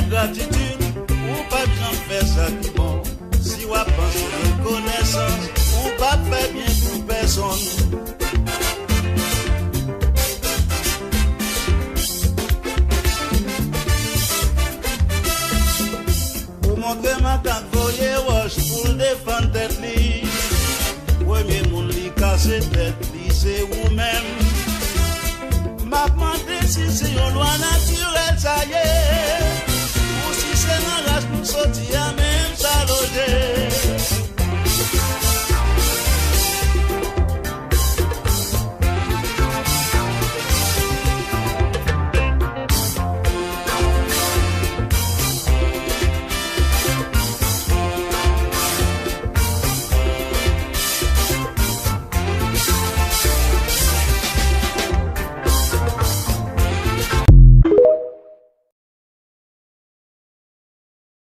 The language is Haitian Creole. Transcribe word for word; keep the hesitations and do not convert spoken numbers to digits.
Gratitid, ou p ap janm fè sa ki bon. Si w ap panse rekonesans, ou p ap fè byen pou pèsonn. Ou montre makak voye wòch pou l defann tèt li. Premye moun li kase tèt li se ou menm. M ap mande si se yon lwa nati